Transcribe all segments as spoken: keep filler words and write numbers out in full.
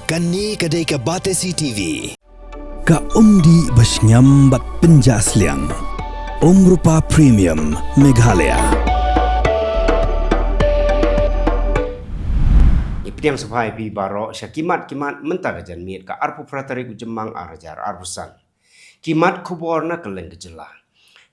Kane ka dei ka Batesi T V. Ka umdih ba shngiam bad pynjah sliang. Umrupa Premium Meghalaya. Ngi pdiang sngewbha ïa phi baroh sha ki mat ki mat mynta ka janmiet ka arphew phra tarik u Jymmang ar hajar arphew san. Ki mat khubor na kylleng ka jylla.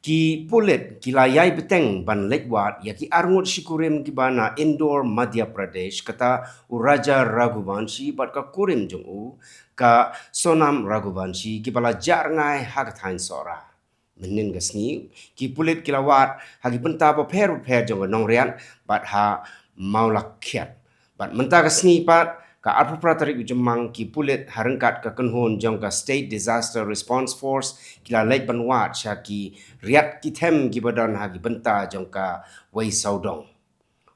Ki pulit ki la ïai bteng ban leit wad ïa ki arngut shi kurim kiba na Indore, Madhya Pradesh, kata u Raja Raghuvanshi bad ka kurim jong u ka Sonam Raghuvanshi kiba la jah rngai ha ka thaiñ Sohra. Mynhynnin ka sngi ki pulit ki la wad ha ki bynta bapher bapher jong ka Nongriat bad ha Mawlakhiat. Bad mynta ka sngi pat ka arphew phra tarik u Jymmang ki pulit ha ryngkat ka kynhun jong ka State Disaster Response Force ki la leit ban wad sha ki riat ki them kiba don ha ki bynta jong ka Wei Sawdong.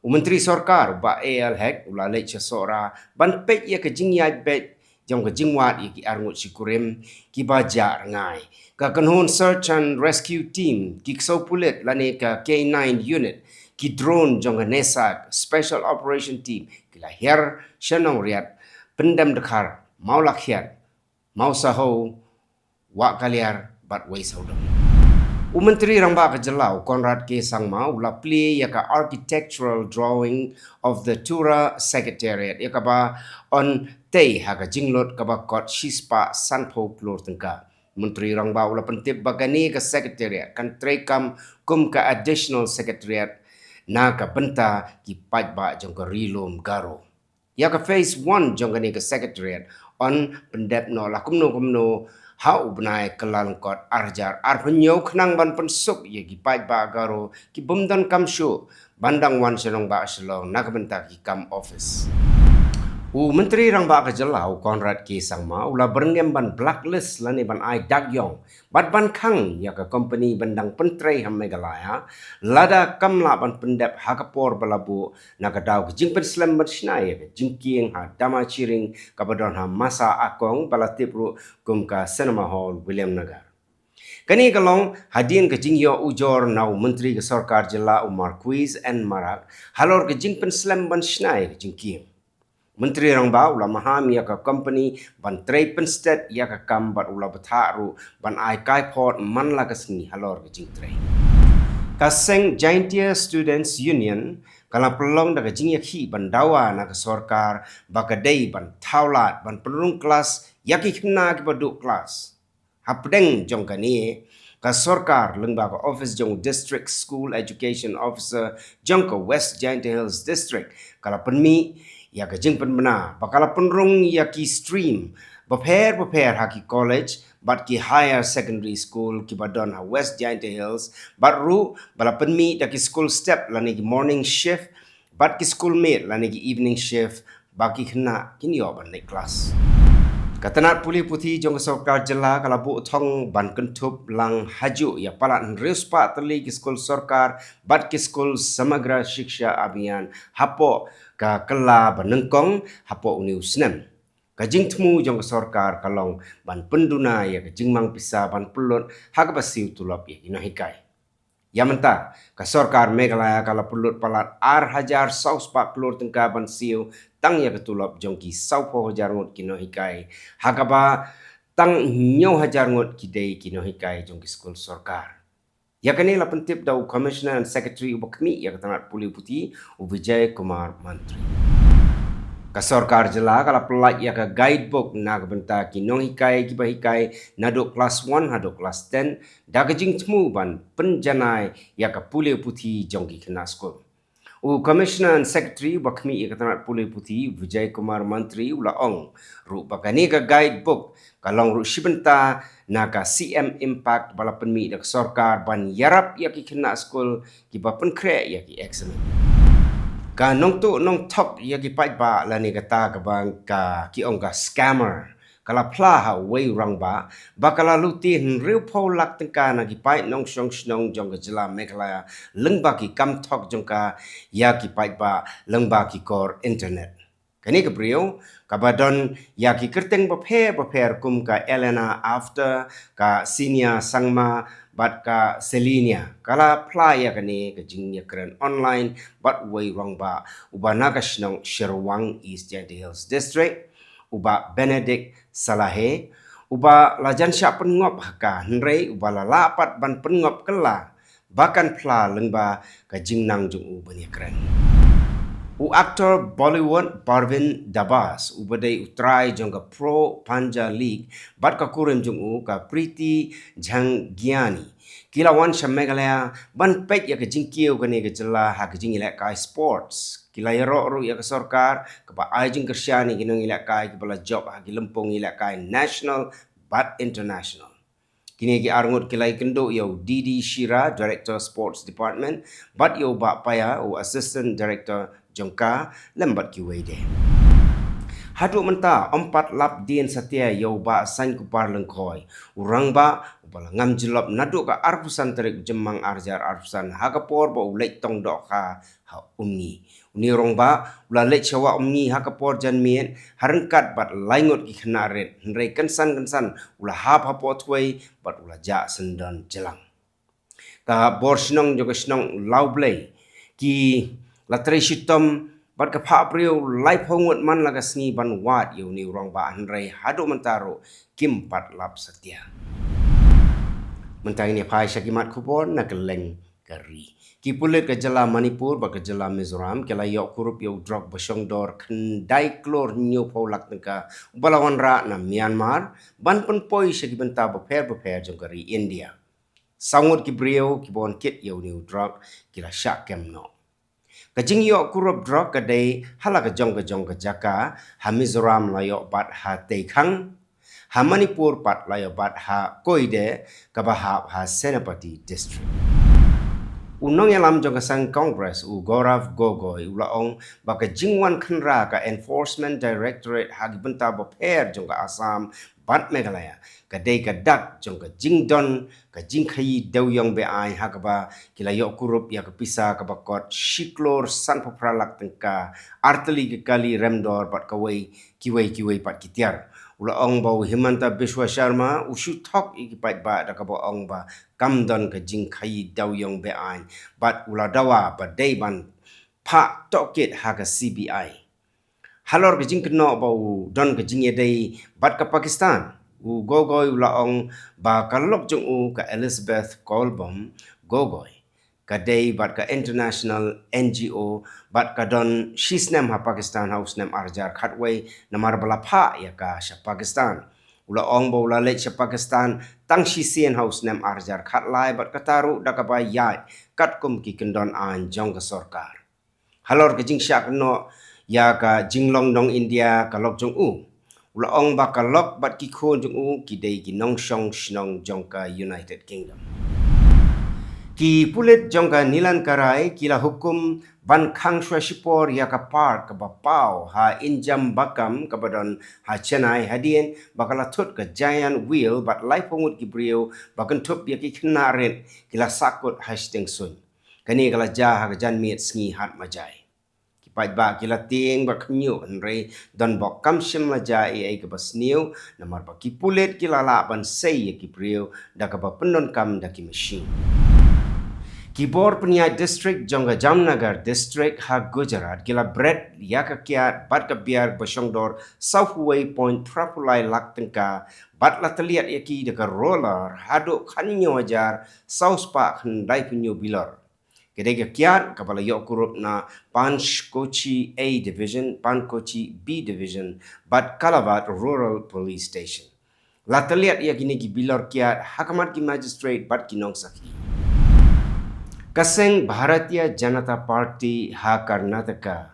U Myntri Sorkar u Bah A L Hek u la leit sha Sohra ban peit ïa ka jingïaid beit jong ka jingwad ïa ki arngut shi kurim kiba jah rngai. Ka kynhun Search and Rescue Team, ki ksew pulit lane ka K nine unit, ki drone jong ka NESAC Special Operation Team ki la hiar sha Nongriat, Pyndem Dkhar, Mawlakhiat, Mawsahow, Wahkaliar bad Wei Sawdong. U Myntri Rangbah ka jylla u Conrad K Sangma u la plie ïa ka architectural drawing of the Tura Secretariat ïa kaba yn tei ha ka jinglut kaba kot shispah sanphew klur tyngka. Myntri Rangbah u la pyntip ba kane ka Secretariat kan treikam kum ka Additional Secretariat na ka bynta ki paidbah jong ka Ri Lum Garo. Ïa ka phase one jong kane ka Secretariat yn pyndep noh la kumno kumno ha u bnai Kyllalyngkot ar hajar arphew hynñiew khnang ban pynsuk ïa ki paidbah Garo ki bym donkam shuh ban dang wan sha nongbah Shillong na ka bynta ki kam office. U Myntri Rangbah ka jylla u Conrad K Sangma u la byrngem ban blacklist lane ban ai dak ïong bad ban khang ïa ka company ban dang pyntrei ha Meghalaya lada kam lah ban pyndep ha ka por ba la buh na ka daw ka jingpynslem ban shna ïa ka jingkieng ha Damachiring kaba don ha Masa Akong ba la tip ruh kum ka Cinema Hall Williamnagar. Kane ka long hadien ka jingïoh ujor na u Myntri ka Sorkar Jylla u Marcuise N Marak halor ka jingpynslem ban shna ïa ka jingkieng. Myntri Rangbah u la maham ïa ka company ban trei pynstet ïa ka kam bad u la bthah ruh ban ai kai phot man la ka sngi halor ka jingtrei. Ka seng Jaintia Students Union ka la pynlong da ka jingïakhih ban dawa na ka sorkar ba ka dei ban thaw lad ban pynrung klas ïa ki khynnah kiba duh klas. Hapdeng jong kane, ka sorkar lyngba ka office jong District School Education Officer jong ka West Jaintia Hills District ka la pynmih ïa ka jingpynbna ba ka la pynrung ïa ki stream bapher bapher ha ki college bad ki higher secondary school kiba don ha West Jaintia Hills bad ruh ba la pynmih da ki school step lane ki morning shift bad ki school mate lane ki evening shift ba ki khynnah kin ïoh ban leit klas. Ka tnat pule puthi jong ka sorkar jylla ka la buh thong ban kynthup lang hajuh ïa palat hynriew spah tylli ki skul sorkar bad ki skul Samagra Shiksha Abhiyan hapoh ka kylla ba nyngkong hapoh une u snem. Ka jingthmu jong ka sorkar ka long ban pynduna ïa ka jingmang pisa ban pynlut ha kaba siew tulop ïa ki nonghikai. Ïa mynta, ka sorkar Meghalaya ka la pynlut palat ar hajar saw spah klur tyngka ban siew tang ïa ka tulop jong ki sawphew hajar ngut ki nonghikai, ha kaba tang hynñiew hajar ngut ki dei ki nonghikai jong ki skul sorkar. Ïa kane la pyntip da u Commissioner and Secretary uba khmih ïa ka tnat pule puthi, u Vijay Kumar Mantri. Ka sorkar jylla ka la pyllait ïa ka guidebook na ka bynta ki nonghikai kiba hikai naduh klas one haduh klas ten da ka jingthmu ban pynjanai ïa ka pule puthi jong ki khynnah skul. U Commissioner and Secretary uba khmih ïa ka tnat pule puthi, Vijay Kumar Mantri, u la ong ruh ba kane ka guidebook ka long ruh shi bynta na ka C M Impact ba la pynmih da ka sorkar ban ïarap ïa ki khynnah skul kiba pynkhreh ïa ki eksamin. Ka nongtuh nongthok ïa ki paidbah lane kata kaba ka ki ong ka scammer ka la phla ha uwei u rangbah ba ka la lute hynriewphew lak tyngka na ki paid nongshong shnong jong ka jylla Meghalaya lyngba ki kam thok jong ka ïa ki paidbah lyngba ki kor internet. Kane ka briew kaba don ïa ki kyrteng bapher bapher kum ka Elena After, ka Sinia Sangma bad ka Selinia, ka la phla ïa kane ka jingïakren online bad uwei u rangbah uba na ka shnong Shyrwang, East Jaintia Hills District, u Bah Benedict Salahe, uba la jan shah pynngop ha ka, hynrei uba la lah pat ban pynngop kylla ba kan phla lyngba ka jingnang jong u ban ïakren. U actor Bollywood Parvin Dabas, uba dei u trai jong ka Pro Panja League, bad ka kurim jong u ka Preeti Jhangiani, ki la wan sha Meghalaya ban peit ïa ka jingkiew kane ka jylla ha ka jingïalehkai sports. Ki la ïaroh ruh ïa ka sorkar kaba ai jingkyrshan ïa ki nongïalehkai kiba la jop ha ki lympung ïalehkai national bad international. Kine ki arngut ki la ïakynduh ïa u D D Shira, Director Sports Department, bad ïa u Bah Paya, u Assistant Director jong ka, lem bad kiwei de. Haduh mynta ym pat lap dien satia ïa u Bah Saiñkupar Lyngkhoi, u rangbah uba la ngam jyllop naduh ka arphew san tarik u Jymmang arhajar arphew san, ha ka por ba u leit tong dohkha ha Umngi. Une u rangbah u la leit sha wah Umngi ha ka por janmiet, ha ryngkat bad lai ngut ki khynnah rit, hynrei kynsan kynsan u la hap hapoh thwei bad u la jah syndon jlang. Ka bor shnong jong ka shnong Lawblei, ki la trei shitom bad ka phah briew laiphew ngut man la ka sngi ban wad ïa une u rangbah, hynrei haduh mynta ruh kim pat lap satia. Mynta ngin ïa phai sha ki mat khubor na kylleng ka ri. Ki pulit ka jylla Manipur bad ka jylla Mizoram ki la ïoh kurup ïa u drok ba shongdor khyndai klur hynñiewphew lak tyngka, uba la wanrah na Myanmar ban pynpoi sha ki bynta bapher bapher jong ka ri India. Saw ngut ki briew kiba wan kit ïa une u drok ki la shah kem noh. Ka jingïoh kurup drok ka dei ha la ka jong ka jong ka jaka, ha Mizoram la ïoh bat ha Teikhang, ha Manipur pat la ïoh bat ha Koide, kaba hap ha Senapati District. U nongïalam jong ka seng Congress, u Gaurav Gogoi, u la ong ba ka jingwan khynra ka Enforcement Directorate ha ki bynta bapher jong ka Assam bad Meghalaya ka dei ka dak jong ka jingdon ka jingkhaïi dewïong be-aiñ, ha kaba ki la ïoh kurup ïa ka pisa kaba kot shi klur sanphew phra lak tyngka, artylli ki kali remdor bad kawei kiwei kiwei pat ki tiar. U la ong ba u Himanta Biswa Sharma u shu thok ïa ki paidbah da kaba ong ba kam don ka jingkhaïi dewïong be-aiñ, bad u la dawa ba dei ban phah tohkit ha ka C B I. Halor ka jingkynnoh ba u don ka jingïadei bad ka Pakistan, u Gogoi u la ong ba ka lok jong u, ka Elizabeth Kolbom Gogoi, ka dei bad ka international N G O bad ka don shisnem ha Pakistan ha u snem arhajar khatwei, namar ba la phah ïa ka sha Pakistan. U la ong ba u la leit sha Pakistan tang shisien ha u snem arhajar khatlai bad kata ruh da kaba ïaid katkum ki kyndon aiñ jong ka sorkar. Halor ka jingshah kynnoh ïa ka jinglong nong India ka lok jong u, u la ong ba ka lok bad ki khun jong u ki dei ki nongshong shnong jong ka United Kingdom. Ki pulit jong ka Nilan Karai ki la hukum ban khang shuwa shipor ïa ka park kaba paw ha Injambakam kaba don ha Chennai, hadien ba ka la thut ka giant wheel bad laiphew ngut ki briew ba kynthup ïa ki khynnah rit ki la sahkut ha shiteng suiñ. Kane ka la jia ha ka janmiet sngi Hat Majai. Ki paidbah ki la tieng ba khynñiuh, hynrei donbok kam shym la jia ei ei kaba sniew, namar ba ki pulit ki la lah ban sei ïa ki briew da kaba pyndonkam da ki machine. Ki bor pynïaid district jong ka Jamnagar District ha Gujarat ki la bret ïa ka kiad bad ka biar ba shongdor sawphew wei point phraphew lai lak tyngka, bad la tylliat ïa ki da ka roller haduh khathynñiew hajar saw spah khyndaiphew hynñiew bilor. Ka dei ka kiad kaba la ïoh kurup na Panchkochi A Division, Panchkochi B Division bad Kalavat Rural Police Station. La tylliat ïa kine ki bilor kiad ha khmat ki magistrate bad ki nongsakhi. Ka seng Bharatiya Janata Party ha Karnataka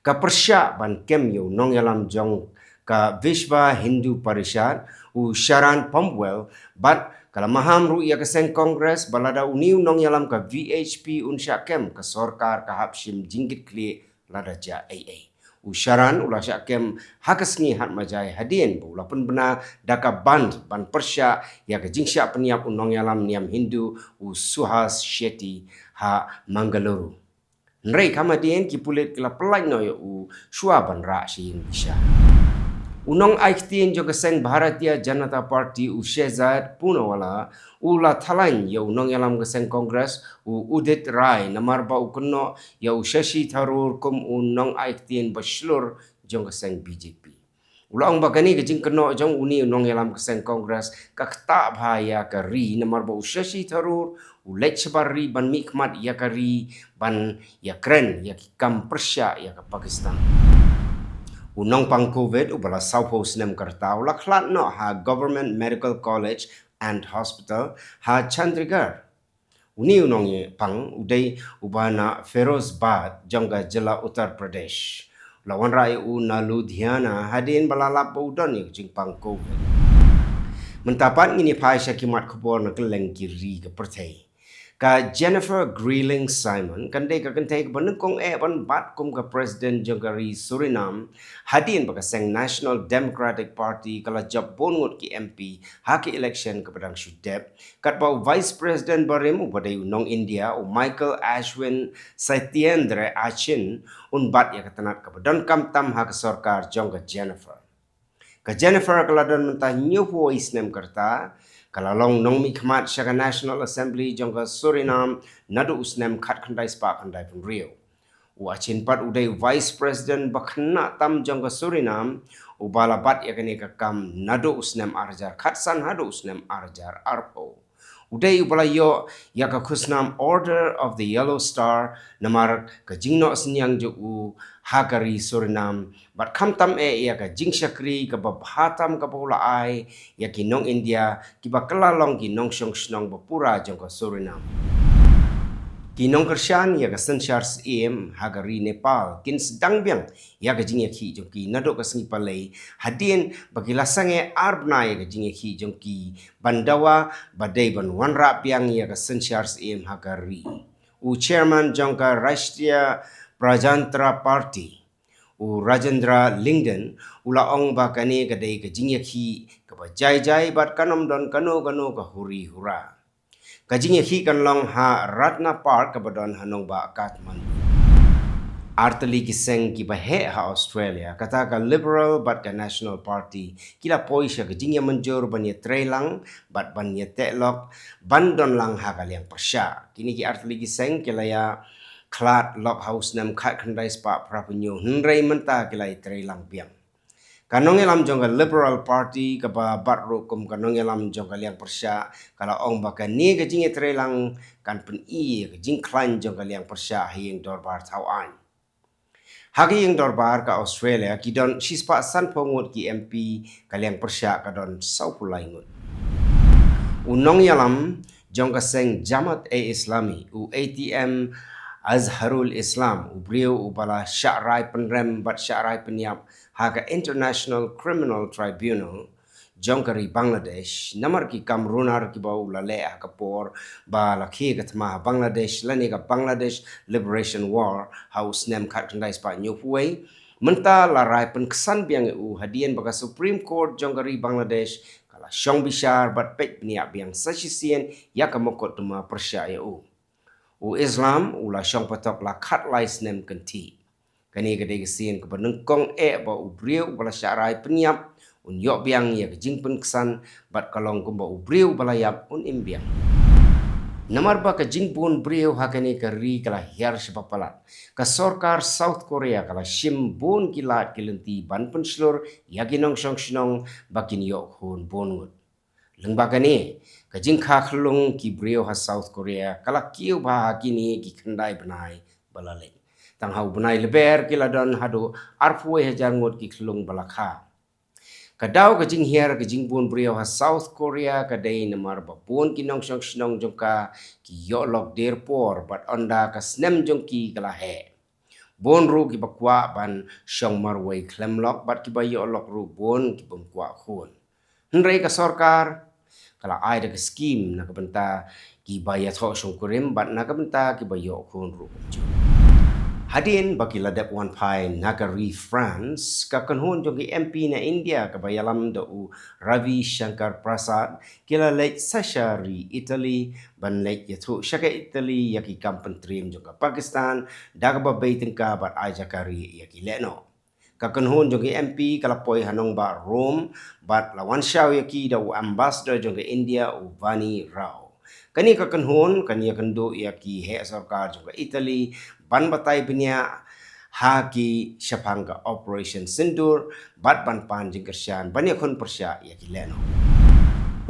ka pyrshah ban kem ïa u nongïalam jong ka Vishwa Hindu Parishad, u Sharan Pombwell, bad ka la maham ruh ïa ka seng Congress ba lada une u nongïalam ka V H P un shah kem, ka sorkar ka hap shim jingkitkhlieh lada jia ei ei. U Sharan u la shah kem ha ka sngi Hat Majai hadien ba u la pynbna da ka band ban pyrshah ïa ka jingshah pynïap u nongïalam niam Hindu, u Suhas Shetty, ha Mangaluru. Hynrei kham hadien ki pulit ki la pyllait noh ïa u shuwa ban rah sha ïing bishar. U nongai ktien jong ka seng Bharatiya Janata Party, u Shehzad Poonawalla, u la thalan ïa u nongïalam ka seng Congress, u Udit Rai, namar ba u kynnoh ïa u Shashi Tharoor kum u nongai ktien ba shlur jong ka seng B J P. U la ong ba kane ka jingkynnoh jong une u nongïalam ka seng Congress ka ktah bha ïa ka ri, namar ba u Shashi Tharoor u leit shabar ri ban mihkhmat ïa ka ri, ban ïakren ïa ki kam pyrshah ïa ka Pakistan. U nongpang covid uba la sawphew snem ka rta u la khlad noh ha Government Medical College and Hospital ha Chandigarh. Une u nongpang u dei uba na Firozabad jong ka jylla Uttar Pradesh. U la wanrah ïa u na Ludhiana hadien ba la lap ba u don ïa ka jingpang covid. Mynta pat ngin ïa phai sha ki mat khubor na kylleng ki ri ka pyrthei. Ka Jennifer Greeling Simon kan dei ka kynthei kaba nyngkong eh ban bat kum ka president jong ka ri Suriname, hadien ba ka seng National Democratic Party ka la jop bun ngut ki M P ha ka election kaba dang shu dep, katba u Vice President barim uba dei u nong India, u Michael Ashwin Satyendra Achin, un bat ïa ka tnat kaba donkam tam ha ka sorkar jong ka Jennifer. Ka Jennifer ka la don mynta hynñiewphew wei snem ka rta, ka la long nongmihkhmat sha ka National Assembly jong ka Suriname naduh u snem khatkhyndai spah khyndai phew hynriew. U Achin pat u dei u Vice President ba khynnah tam jong ka Suriname, uba la bat ïa kane ka kam naduh u snem ar hajar khatsan haduh u snem ar hajar arphew. U dei uba la ïoh ïa ka khusnam Order of the Yellow Star namar ka jingnoh synñiang jong u ha ka ri Suriname, bad khamtam eh ïa ka jingshakri kaba bha tam kaba u la ai ïa ki nong India kiba kylla long ki nongshong shnong ba pura jong ka Suriname. Ki nongkyrshan ïa ka synshar syiem ha ka ri Nepal kin sdang biang ïa ka jingïakhih jong ki naduh ka sngi Palei, hadien ba ki la sangeh ar bnai ïa ka jingïakhih jong ki ban dawa ba dei ban wanrah biang ïa ka synshar syiem ha ka ri. U chairman jong ka Rashtriya Prajatantra Party, u Rajendra Lingden, u la ong ba kane ka dei ka jingïakhih kaba jai jai bad kan ym don kano kano ka huri hura. Ka jingïakhih kan long ha Ratna Park kaba don ha nongbah Kathmandu. Artylli ki seng kiba heh ha Australia, kata ka Liberal bad ka National Party, ki la poi sha ka jingïamynjur ban ïatreilang bad ban ïateh lok ban don lang ha ka liang pyrshah. Kine ki artylli ki seng ki la ïakhlad lok ha u snem khatkhyndai spah phra phew hynñiew, hynrei mynta ki la ïatreilang biang. Ka nongïalam jong ka Liberal Party kaba bat ruh kum ka nongïalam jong ka liang pyrshah ka la ong ba kane ka jingïatreilang kan pyni ïa ka jingkhlaiñ jong ka liang pyrshah ha ïing dorbar thaw aiñ. Ha ka ïing dorbar ka Australia ki don shispah sanphew ngut ki M P, ka liang pyrshah ka don sawphew lai ngut. U nongïalam jong ka seng Jamaat-e-Islami, u A T M Azharul Islam, u briew uba la shah rai pynrem bad shah rai pynïap ha ka International Criminal Tribunal jong ka ri Bangladesh namar ki kam runar kiba u la leh ha ka por ba la khie ka thma ha Bangladesh lane ka Bangladesh Liberation War ha u snem khatkhyndai spah hynñiewphew wei. Mynta la rai pynksan biang ïa u hadien ba ka Supreme Court jong ka ri Bangladesh ka la shong bishar bad peit bniah biang sa shisien ïa ka mukotduma pyrshah ïa u. U Islam u la shong patok la khatlai snem kynthih. Kane ka dei ka sien kaba nyngkong eh ba u briew uba la shah rai pynïap un ïoh biang ïa ka jingpynksan, bad ka long kumba u briew uba la ïap un im biang. Namar ba ka jingbun briew ha kane ka ri ka la hiar shibun palat, ka sorkar South Korea ka la shim bun ki lad ki lynti ban pynshlur ïa ki nongshong shnong ba kin ïoh khun bun ngut. Lyngba kane, ka jingkha khyllung ki briew ha South Korea ka la kiew bha ha kine ki khyndai bnai ba la leit. Tang ha u bnai Lber ki la don haduh arphew wei hajar ngut ki khyllung ba la kha. Ka daw ka jinghiar ka jingbun briew ha South Korea ka dei namar ba bun ki nongshong shnong jong ka ki ïoh lok der por bad ynda ka snem jong ki ka la heh. Bun ruh kiba kwah ban shong marwei khlem lok bad kiba ïoh lok ruh bun ki bym kwah khun. Hynrei ka sorkar ka la ai da ka skim na ka bynta kiba ïathoh shongkurim bad na ka bynta kiba ïoh khun ruh kumjuh. Hadien ba ki la dep wan phai na ka ri France, ka kynhun jong ki M P na India kaba ïalam da u Ravi Shankar Prasad ki la leit sa sha ri Italy ban leit ïathuh sha ka Italy ïa ki kam pyntriem jong ka Pakistan da kaba bei tyngka bad ai jaka rieh ïa ki lehnoh. Ka kynhun jong ki M P ka la poi ha nongbah Rome bad la wan shaw ïa ki da u Ambassador jong ka India, u Vanni Rao. Kane ka kynhun kan ïakynduh ïa ki heh sorkar jong ka Italy ban batai bniah ha ki shaphang ka Operation Sindoor bad ban pan jingkyrshan ban ïakhun pyrshah ïa ki lehnoh.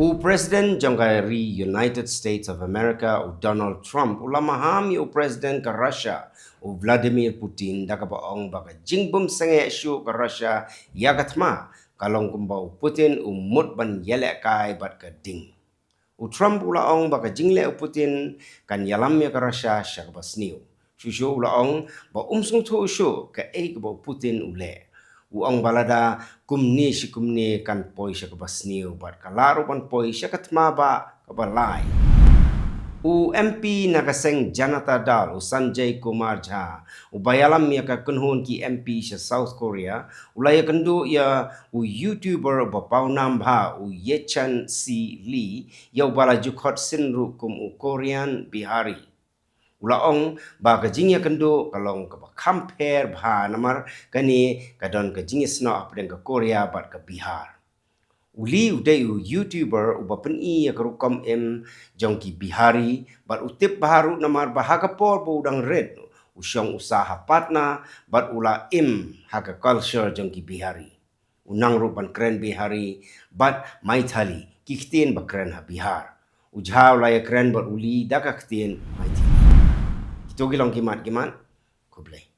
U President jong ka ri United States of America, u Donald Trump, u la maham ïa u President ka Russia, u Vladimir Putin, da kaba ong ba ka jingbymsangeh shuh ka Russia ïa ka thma ka long kumba u Putin u mut ban ïalehkai bad ka ding. U Trump u la ong ba ka jingleh u Putin kan ïalam ïa ka Russia sha kaba sniew. Shuh shuh u la ong ba um sngewthuh shuh kaei kaba u Putin u leh. U ong ba lada kumne shi kumne kan poi sha kaba sniew bad ka lah ruh ban poi sha ka thma ba kaba lai. U M P na ka seng Janata Dal, u Sanjay Kumar Jha, uba ïalam ïa ka kynhun ki M P sha South Korea, u la ïakynduh ïa u YouTuber uba pawnam bha, u Yechan C. Lee, ïa uba la ju khot sin ruh kum u Korean Bihari. U la ong ba ka jingïakynduh ka long kaba kham pher bha namar kane ka don ka jingïasnoh hapdeng ka Korea bad ka Bihar. U Lee u dei u YouTuber uba pyni ïa ka rukom im jong ki Bihari bad u tip bha ruh namar ba ha ka por ba u dang rit u shong u sah ha Patna bad u la im ha ka culture jong ki Bihari. U nang ruh ban kren Bihari bad Maithili, ki ktien ba kren ha Bihar. U Jha u la ïakren bad u Lee da ka ktien Maithili. Kito ki long ki mat ki mat. Khublei.